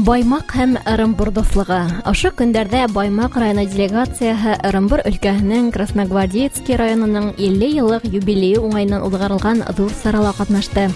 Баймаҡ һәм Ырымбур дуҫлығы. Ошо көндәрҙә Баймаҡ районы делегацияһы Ырымбур өлкәһенең Красногвардейский районының 50 йыллыҡ юбилейы уңайынан уҙғарылған ҙур сарала ҡатнашты.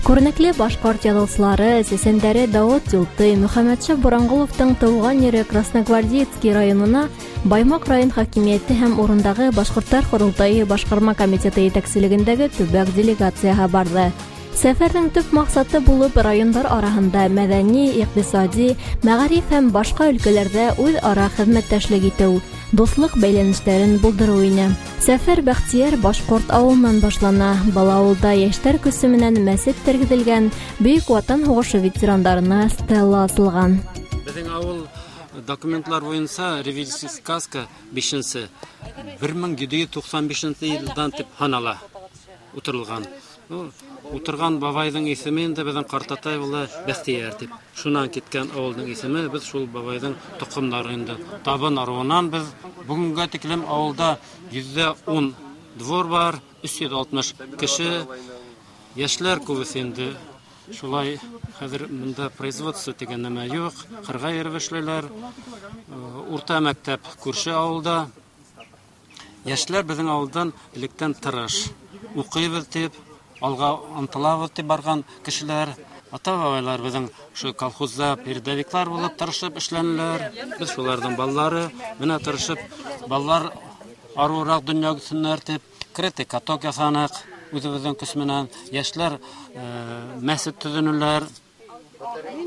Күренекле башҡорт яҙыусылары, сәсәндәре Дауыт Юлтый, Мөхәммәтша Буранғоловтың тыуған ере Красногвардейский районына Баймаҡ район хакимиәте һәм урындағы башҡорттар ҡоролтайы башҡарма комитеты етәкселегендәге төбәк делегацияһы барҙы. Сәфәрҙең төп маҡсаты булып райондар араһында мәҙәни, иҡтисади, мәғариф һәм башҡа өлкәләрҙә үҙ-ара хеҙмәттәшлек итеү, дуҫлыҡ бәйләнештәрен булдырыу ине. Сәфәр Бәхтиәр башҡорт ауылынан башлана. Был ауылда йәштәр көсө менән мәсет тергеҙелгән, Бөйөк Ватан һуғышы ветерандарына стела асылған. Беҙҙең ауыл документлар буйынса ревизия сказка 5-нсе 1795 йылдан тип һанала утырылған. Утырған бабайҙың исеме инде беҙҙең ҡартатай була Бәхтиәр тип. Шунан киткән ауылдың исеме, беҙ шул бабайҙың тоҡомдары инде. Табын ырыуынан беҙ бөгөнгә тиклем ауылда 110 двор бар, 360 кеше. Йәшләр күбеһе инде шулай хәҙер бында производство тигән нәмә юҡ, ҡырға йөрөп эшләйләр. Урта мәктәп күрше ауылда. Йәшләр беҙҙең ауылдан электән тырыш. Уҡыйбыҙ тип, алға ынтылабыҙ тип барған кешеләр. Ата-бабайлар беҙҙең ошо колхозда передовиктар булып тырышып эшләнеләр. Беҙ шуларҙың балалары, менә тырышып балалар арыуыраҡ донъя көтһөннәр тип крытый каток яһаныҡ үҙебеҙҙең көс менән. Йәшләр мәсет төҙөнөләр.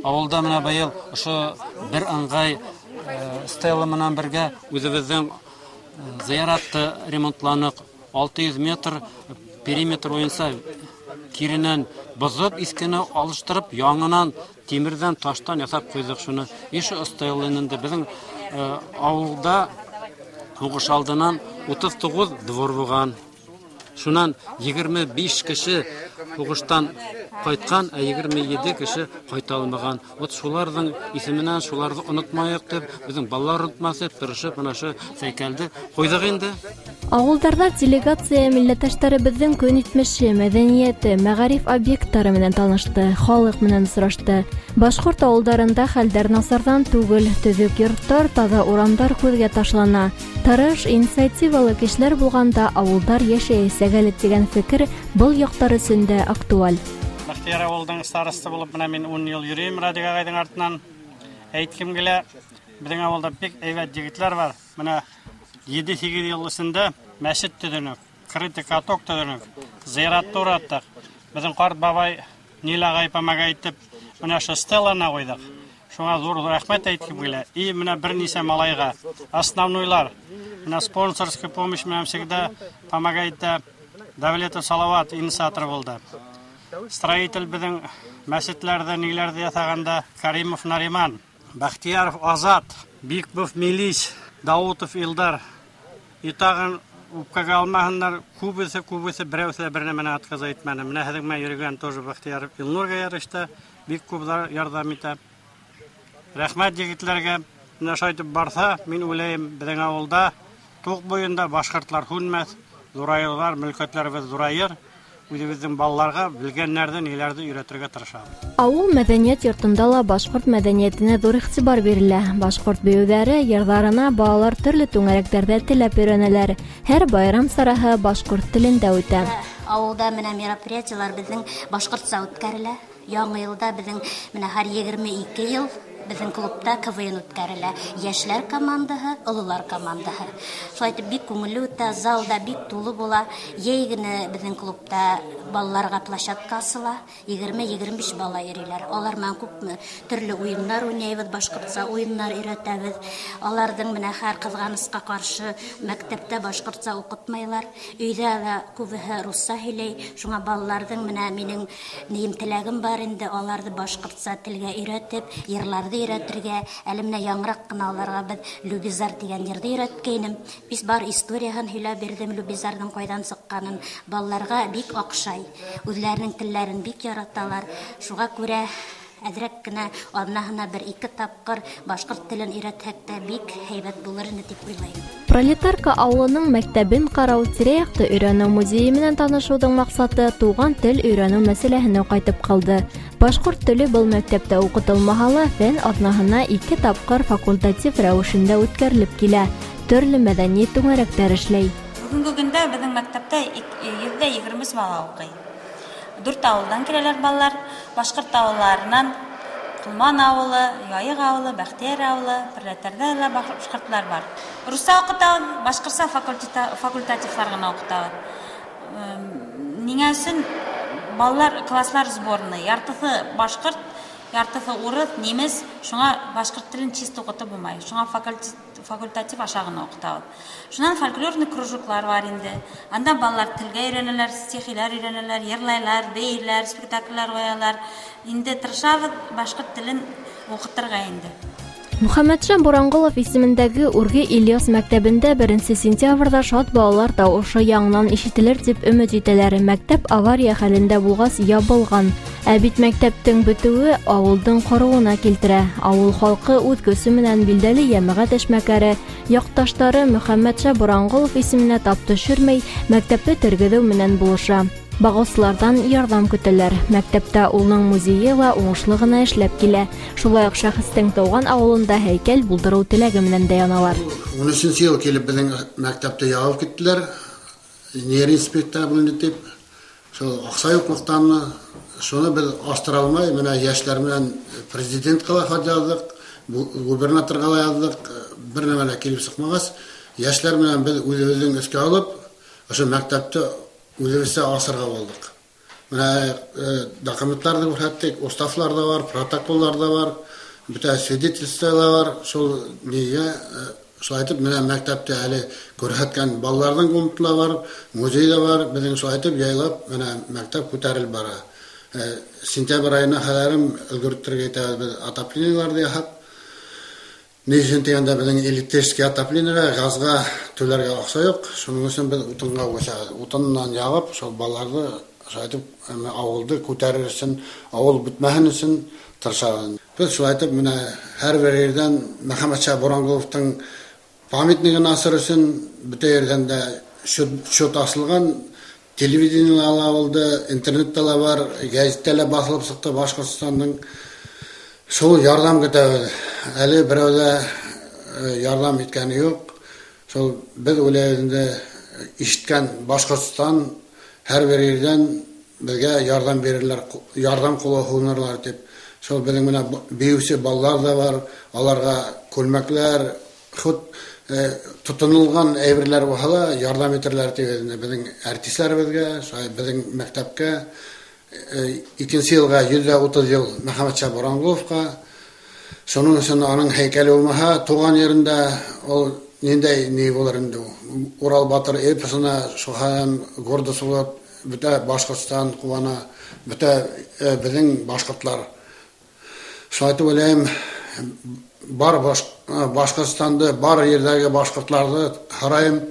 Ауылда менә быйыл ошо бер ыңғай стела менән бергә үҙебеҙҙең зыяратты ремонтланыҡ. 600 метр периметр буйынса киренән боҙоп, иҫкене алыштырып, яңынан тимерҙән, таштан яһап ҡуйҙыҡ шуны. Иши стела инде беҙҙең ауылда һуғыш алдынан 39 двор булған. Шунан 25 кеше һуғыштан ҡайтҡан, ә 27 кеше ҡайта алмаған. Вот шуларҙың исеменән шуларҙы онотмайыҡ тип, беҙҙең балалар онотмаҫ тип тырышып мына ошо һәйкәлде ҡуйҙыҡ инде. Ауылдарҙа делегация милләттәштәребеҙҙең көн итмеше, мәҙәниәте, мәғариф объекттары менән танышты, халыҡ менән осрашты. Башҡорт ауылдарында хәлдәр насарҙан түгел, төҙөк йорттар, таҙа урамдар күҙгә ташлана. Тырыш, инициативалы кешеләр булғанда ауылдар йәшәйәсәк әле тигән фекер был яҡтар өсөн дә актуаль. Бәхтиәр ауылдың старосты булып менә мин 10 йыл йөрөйөм Радик ағайҙың артынан. Әйткем килә, беҙҙең ауылда бик һәйбәт егетләр бар. Менә 7-8 йыл эсендә мәсет төҙөнөк, крытый каток төҙөнөк, зыяратты ураттыҡ. Беҙҙең ҡарт бабай Нил ағай помогай итеп, менә ошо стеланы ҡуйҙыҡ. Шуңа ҙур рәхмәт әйткем килә. И менә бер нисә малайға основнойлар, менә спонсорская помощь менән всегда помогает итә. Давлетов Салават инициатор булды. Строитель беҙҙең мәсетләрҙе, ниләрҙе яһағанда Каримов Нариман, Бахтияров Азат, Бикбов Милис, Даутов Илдар. И тағын үпкәгә алмаһындар, күбеһе, күбеһе берәүһе лә бер нәмәне отказа итмәне. Менә һеҙҙең менән йөрөгән тоже Бахтияров Илнурға ярышты, бик күп ярҙам итә. Рәхмәт егетләргә. Менә шулай итеп барһа, мин уйлайым, беҙҙең ауылда туҡ буйында башҡортлар һүнмәҫ, ҙурайырҙар, мөлкәтләребеҙ ҙурайыр. Үҙебеҙҙең балаларға белгәннәрҙе, ниләрҙе өйрәтергә тырышабыҙ. Ауыл мәҙәниәт йортонда ла башҡорт мәҙәниәтенә ҙур иғтибар бирелә. Башҡорт бейеүҙәре, йырҙарына балалар төрлө түңәрәктәрҙә теләп өйрәнәләр. Һәр байрам сараһы башҡорт телендә үтә. Ауылда менә мероприятиелар беҙҙең башҡортса үткәрелә. Яңы йылда беҙҙең менә һәр 22 йыл беҙҙең клубта КВН үткәрелә. Йәшләр командаһы, ололар командаһы. Шулай итеп бик күңелле үтә, зал да бик тулы була. Йәй генә беҙҙең клубта балаларға площадка асыла. 20-25 бала йөрөйләр. Алар менән күпме төрлө уйыннар уйнайбыҙ, башҡортса уйыннар өйрәтәбеҙ. Аларҙың менә һәр ҡыҙғанысҡа ҡаршы мәктәптә башҡортса уҡытмайлар. Өйҙә лә күбеһе русса һөйләй. Шуңа балаларҙың менә минең нием теләгем бар инде, аларҙы башҡортса телгә өйрәтеп, йырларҙы өйрәтергә. Әле менә яңыраҡ ҡына аларға беҙ Любизар тигән йырҙы өйрәткәйнем. Бис бар историяһын һөйләп бирҙем, Любизарҙың ҡайҙан сыҡҡанын. Балаларға бик оҡшай. Үҙләренең телләрен бик яраталар. Шуға күрә әҙерәк кенә аҙнаһына бер-ике тапҡыр башҡорт телен өйрәтһәк тә бик һәйбәт булыр ине тип уйлайым. Пролетарка ауылының мәктәбен ҡарау, тирә-яҡты өйрәнеү музейы менән танышыуҙың маҡсаты туған тел өйрәнеү мәсьәләһенә ҡайтып ҡалды. Башҡорт теле был мәктәптә уҡытылмаһа ла, фән аҙнаһына 2 тапҡыр факультатив рәүешендә үткәрелеп килә. Төрлө мәҙәни түңәрәктәр эшләй. Бөгөнгө көндә беҙҙең мәктәптә 123 бала уҡый. 4 ауылдан киләләр балалар. Башҡорт ауылларынан Ҡолман ауылы, Яйыҡ ауылы, Бәхтиәр ауылы, Перләтәрҙә лә башҡортлар бар. Русса уҡытабыҙ, башҡортса факультативлар ғына уҡытабыҙ. Ниңә өсөн балалар класслар сборный, яртыһы башҡорт, яртыһы урыҫ, немец, шуңа башҡорт телен чисто уҡытып булмай. Шуңа факультатив аша ғына уҡытабыҙ. Шунан фольклорный кружоклар бар инде. Анда балалар телгә өйрәнәләр, стихилар өйрәнәләр, йырлайлар, бейейләр, спектакльләр ҡуялар. Инде тырышабыҙ башҡорт телен уҡытырға инде. Мөхәммәтша Буранғолов исемендәге Үрге Ильяс мәктәбендә 1 сентябрҙә шат балалар тауышы яңынан ишетелер тип өмөт итәләр. Мәктәп авария хәлендә булғас ябылған. Ә бит мәктәптең бөтөүе ауылдың ҡороуына килтерә. Ауыл халҡы үҙ көсө менән билдәле йәмәғәт эшмәкәре, яҡташтары Мөхәммәтша Буранғолов исеменә тап төшөрмәй, мәктәпте тергеҙеү менән булыша. Бағыусыларҙан ярҙам көтәләр. Мәктәптә уның музейы ла уңышлы ғына эшләп килә. Шулай уҡ шәхестең тыуған ауылында һәйкәл булдырыу теләге менән дә яналар. 13 йыл килеп беҙҙең мәктәпте ябып киттеләр. Нереспектабельный тип. Шул аҡса юҡлыҡтанмы, шуны беҙ астыра алмай, менә йәштәр менән президентҡа ла хат яҙҙыҡ, губернаторға ла яҙҙыҡ, бер нәмә лә килеп сыҡмағас, йәштәр менән беҙ үҙебеҙҙең өҫкә алып, ошо мәктәпте үҙебеҙсә асырға булдыҡ. Менә документларҙы күрһәттек, уставлар ҙа бар, протоколлар ҙа бар, бөтә свидетельство ла бар. Шул нигә шулай итеп менә мәктәптә әле күрһәткән балаларҙың комнаталары ла бар, музей ҙа бар. Беҙҙең шулай итеп яйлап менә мәктәп күтәрелеп бара. Сентябрь айына хәҙәрем өлгөрттөргә итәбеҙ беҙ отоплениеларҙы яһап. Ни өсөн тигәндә беҙҙең электрический отоплениеға, газға түләргә аҡса юҡ. Шуның өсөн беҙ утынға күсәбеҙ. Утыннан ябып, шул балаларҙы шулай итеп ауылды күтәрер өсөн, ауыл бөтмәһен өсөн тырышабыҙ. Беҙ шулай итеп менә һәр бер ерҙән Мөхәммәтша Буранғоловтың памятнигын асыр өсөн бөтә ерҙән дә счет асылған, телевидениела ла булды, интернетта ла бар, гәзиттә лә баҫылып сыҡты Башҡортостандың. Шул ярҙам көтәбеҙ. Әле берәү ҙә ярҙам иткәне юҡ. Шул беҙ уйлайбыҙ инде, ишеткән Башҡортостан һәр бер ерҙән беҙгә ярҙам бирерләр, ярҙам ҡулы һуҙынырлар тип. Шул беҙҙең менән бейеүсе балалар ҙа бар, аларға күлмәкләр, хут тотонолған әйберләр булһа ла ярҙам итерләр тип инде беҙҙең артистларыбыҙға, шулай беҙҙең мәктәпкә. Икенсе йылға 130 йыл Мөхәммәтша Буранғоловҡа. Шуның өсөн аның һәйкәле булмаһа, тыуған ерендә ул ниндәй ни булыр инде ул. Урал батыр эпосына шуған гордосы булып, бөтә Башҡортостан ҡыуана, бөтә беҙҙең башҡортлар. Шулай итеп уйлайым, бар Башҡортостанды, бар ерҙәге башҡортларҙы һорайым,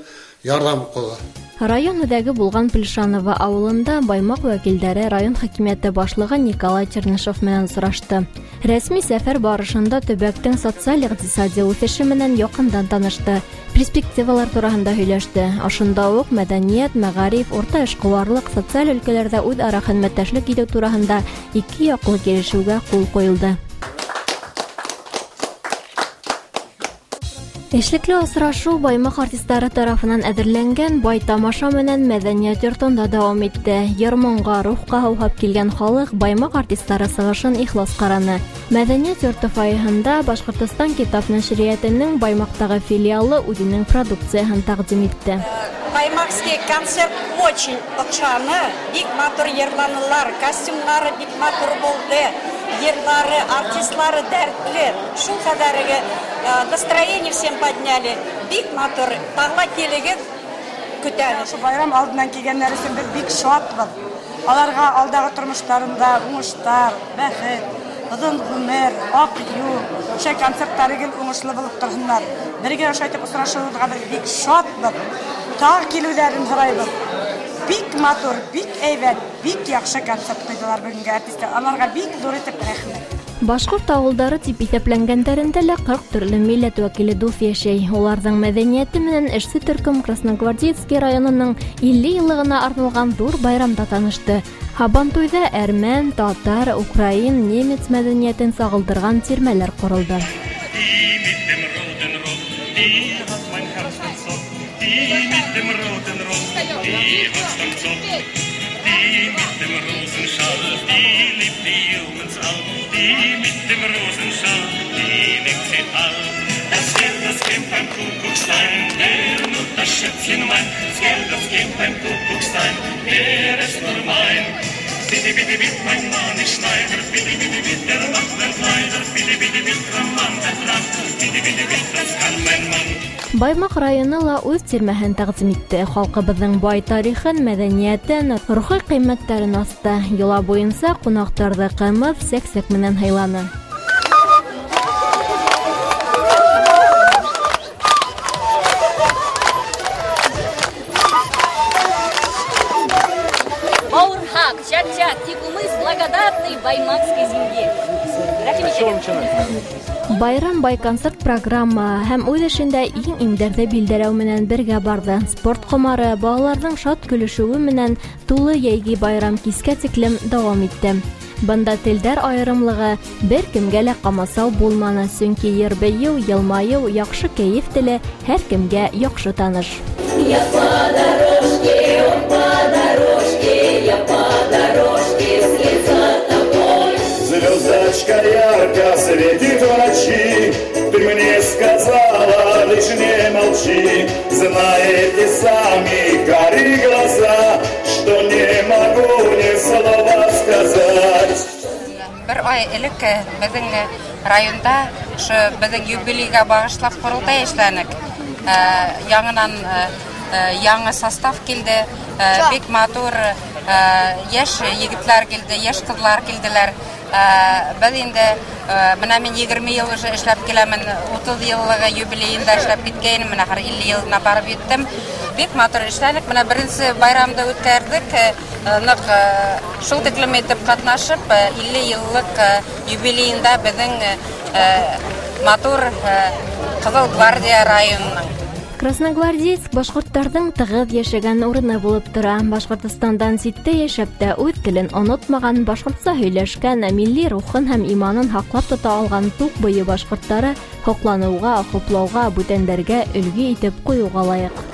ярҙам ҡулы. Район үҙәге булған Плешаново ауылында Баймаҡ вәкилдәре район хакимиәте башлығы Николай Чернышов менән осрашты. Рәсми сәфәр барышында төбәктең социаль-иҡтисади үҫеше менән яҡындан танышты, перспективалар тураһында һөйләште. Ошонда уҡ мәҙәниәт, мәғариф, урта эшҡыуарлыҡ, социаль өлкәләрҙә үҙ-ара хеҙмәттәшлек итеү тураһында ике яҡлы килешеүгә ҡул ҡуйылды. Эшлекле осрашыу Баймаҡ артистары тарафынан әҙерләнгән бай тамаша менән мәҙәниәт йортонда дауам итте. Йыр-моңға, рухҡа һыуһап килгән халыҡ Баймаҡ артистары сығышын ихлас ҡараны. Мәҙәниәт йорто фойеһында Башҡортостан китап нәшриәтенең Баймаҡтағы филиалы үҙенең продукцияһын тәҡдим итте. Баймакский концерт очень оҡшаны, бик матур йырланылар, костюмдары бик матур булды, йырлары, артистлары дәртле, шул ҡәҙәрге настроение всем подняли, бик матур, тағы ла килегеҙ, көтәбеҙ. Ошо байрам алдынан килгәндәр өсөн беҙ бик шатбыҙ. Аларға алдағы тормоштарында уңыштар, бәхет, оҙон ғүмер, аҡ юл, ошо концерттары гел уңышлы булып торһондар. Бергә ошо итеп осрашыуыбыҙға беҙ бик шатбыҙ. Тағы килеүҙәрен һорайбыҙ. Бик матур, бик әйбәт, бик яҡшы концерт ҡуйҙылар бөгөнгө артистар. Аларға бик ҙур итеп рәхмәт. Башҡорт ауылдары тип иҫәпләнгәндәрендә лә 40 төрлө милләт вәкиле дуҫ йәшәй. Уларҙың мәҙәниәте менән эшсе төркөм Красногвардейский районының 50 йыллығына арналған ҙур байрамда танышты. Һабантуйҙа әрмән, татар, украин, немец мәҙәниәтен сағылдырған тирмәләр ҡоролдо. Баймаҡ районы ла үҙ тирмәһен тәҡдим итте. Халҡыбыҙҙың бай тарихын, мәҙәниәтен, рухи ҡиммәттәрен асты. Йола буйынса ҡунаҡтарҙы ҡымыҙ, сәк-сәк менән һыйланы. Бауырһаҡ, чак-чак, тик умыс благодатной баймакской земле. Байрам бай концерт программа һәм үҙ эшендә иң иңдәрҙе билдәләү менән бергә барҙы. Спорт ҡомары, балаларҙың шат көлөшөүе менән тулы йәйге байрам кискә тиклем дауам итте. Бында телдәр айырымлығы бер кемгә лә ҡамасау булманы, сөнки йыр-бейеү, йылмайыу, яҡшы кәйеф теле һәр кемгә яҡшы таныш. Я по дорожке, он по дорожке, я по дорожке вслед за тобой. Звездочка ярко светит в ночи, ты мне сказала, лишь не молчи. Знаете сами, гори глаза, что не могу ни слова сказать. Бер ай элек беҙҙең районда ошо беҙҙең юбилейға бағышлап ҡоролтай эшләнек. Яңынан яңы состав килде, бик матур йәш егетләр килде, йәш ҡыҙлар килделәр. Беҙ инде бына мин 20 йыл уже эшләп киләмен, 30 йыллығы юбилейында эшләп киткәйнем, бына хәҙер 50 йылына барып еттем. Бик матур эшләнек. Бына беренсе байрамды үткәрҙек, ныҡ шул тиклем итеп ҡатнашып, 50 йыллыҡ юбилейында беҙҙең матур Ҡыҙыл гвардия районының. Красногвардейск башҡорттарҙың тығыҙ йәшәгән урыны булып тора. Башҡортостандан ситтә йәшәп тә үҙ телен онотмаған, башҡортса һөйләшкән, милли рухын һәм иманын һаҡлап тота алған туҡ буйы башҡорттары һоҡланыуға, хуплауға, бүтәндәргә өлгө итеп ҡуйыуға лайыҡ.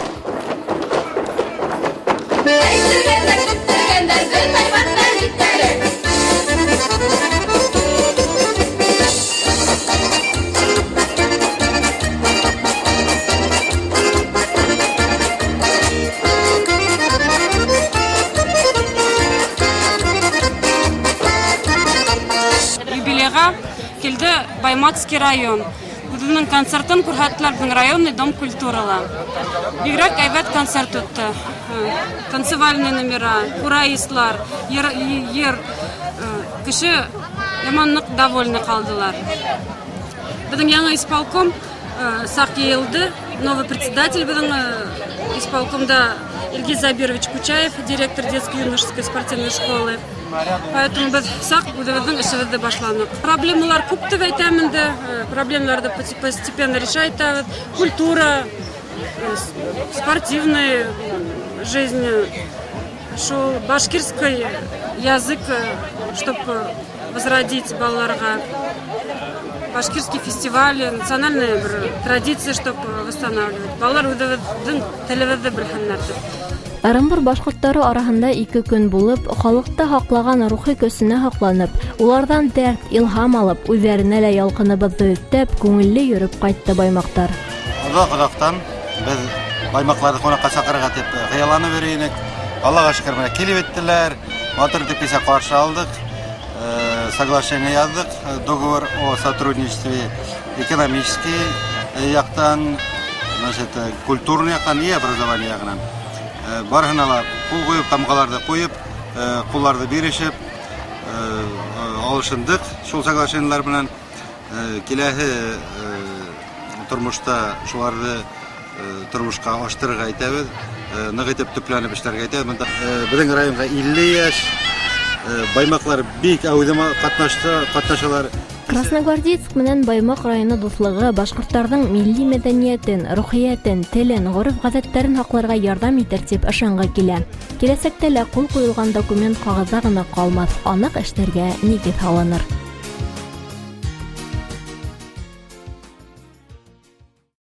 Килде Баймакский район. Үҙенең концертын күрһәттеләр беҙҙең районный дом культурала. Бигерәк әйбәт концерт үтте. Танцевальный номера, кураистлар, йыр, кеше яман ныҡ довольны ҡалдылар. Беҙҙең яңы исполком саҡ йыйылды. Новый председатель беҙҙең исполкомда Ильгиз Забирович Кучаев, директор детской юношеской спортивной школы. Поэтому беҙ саҡ үҙебеҙҙең эшебеҙҙе башланыҡ. Проблемалар күп тип әйтәм инде, проблемаларҙы постепенно решать итәбеҙ. Культура, спортивная жизнь, шул башкирский язык, чтоб возродить балаларға. Башкирский фестиваль, национальные традиции, чтоб восстанавливать. Балалар үҙебеҙҙең телебеҙҙе белһеннәр тип. Ырымбур башҡорттары араһында 2 көн булып, халыҡты һаҡлаған рухи көсөнә һаҡланып, уларҙан дәрт, илһам алып, үҙҙәренә лә ялҡыныбыҙҙы өҫтәп, күңелле йөрөп ҡайтты баймаҡтар. Оҙаҡ-оҙаҡтан беҙ баймаҡларҙы ҡунаҡҡа саҡырырға тип хыялланып йөрөй инек. Аллаға шөкөр, менә килеп еттеләр. Матур итеп кисә ҡаршы алдыҡ. Соглашение яҙҙыҡ, договор о сотрудничестве экономический яҡтан, значит, культурный яҡтан и образование яғынан. Барыһына ла ҡул ҡуйып, тамғаларҙы ҡуйып, ҡулларҙы бирешеп, алышындыҡ шул соглашениелар менән. Киләһе тормошта шуларҙы тормошҡа аштырырға итәбеҙ, ныҡ итеп төпләнеп эшләргә итәбеҙ. Бында беҙҙең районға 50 йәш, баймаҡлар бик әүҙем ҡатнашалар. Красногвардейск менән Баймаҡ районы дуҫлығы башҡорттарҙың милли мәҙәниәтен, рухиәтен, телен, ғөрөф-ғәҙәттәрен һаҡларға ярҙам итер тип ышанғы килә. Киләсәктә лә ҡул ҡуйылған документ ҡағыҙҙа ғына ҡалмаҫ, аныҡ эштәргә нигеҙ һалыныр.